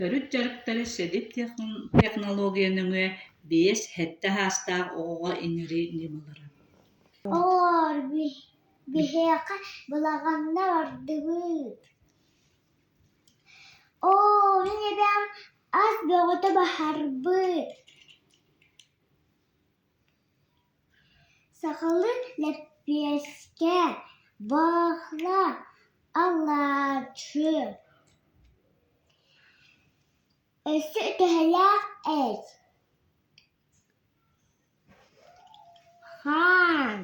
Төрүт дьарыктары сэдип технология нөҥүө 5-7 саастаах оҕоҕо иҥэрии ньымалара Оҕолоор, биһиэхэ балаҕанна бардыбыт. Оо, мин эбээм ас бөҕөтө баһарбыт. Сахалыы лэппиэскэ, баахыла, алаадьы, өссө төһөлөөх эт, хаан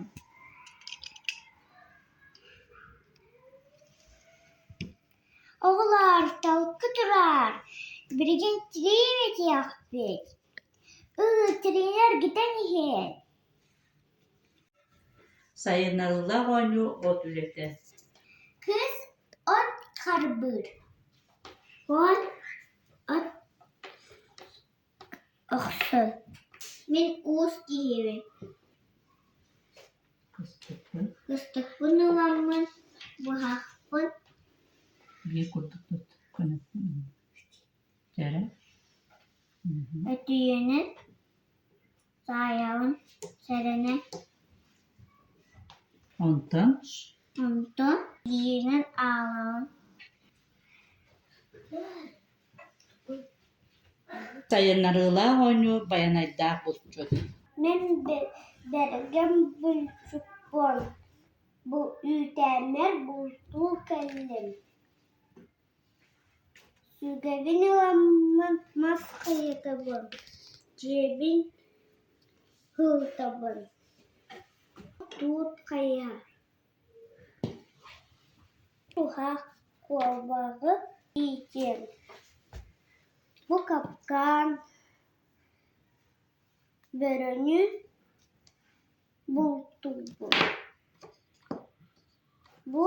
Оҕолоор, талкы тураар, билигин тириим этиэхпит Ыы, тириини эргитэн иһиэн Сайыннарыллаах оонньуу от үлэтэ Кыыс от харбыыр, уол от охсор Мин уус киһибин Кыстыкпын ыламмын, быһахпын Биир курдук тут Өтүйэнэн саайабын сэрэнэн Онтон Онтон илиинэн аалабын Сайыннарыылаах оонньуу Байанайдаах булчут Мин бэргэн булчуппун, бу үүтээммэр бултуу кэллим Сүгэбин ыламмын мас хайытабын, дьиэбин һыытабын, туут хайыһар, туһах куобаҕы иитиэм, бу капкаан бөрөнү бултуйбут Бу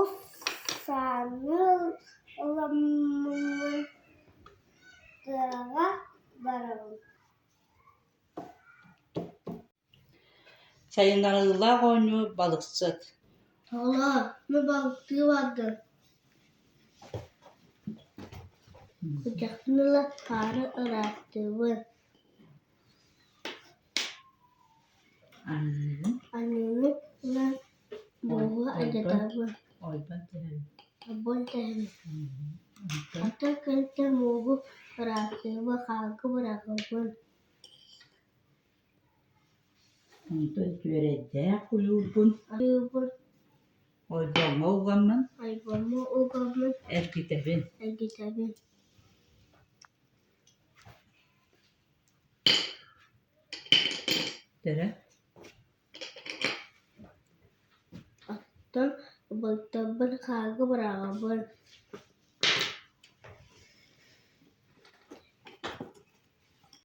сааны ыламмын тыаҕа барабын Сайыннарыылаах оонньуу Балыксыт Оҕолоор, мин балыктыы бардым Күчэхпин ыла хаары ыраастыыбын Аныыны ылан буоһу алдьатабын Ойбон түһэбин Атын күнтэн мууһу ыраастыыбын, хаарга быраҕабын Онтон түөрэйдээх куйуурбун ойбоҥҥо угаммын Ойбоҥҥо угаммын эргитэбин эргитэбин Төрө Оттон балтыбын хаарга быраҕабын.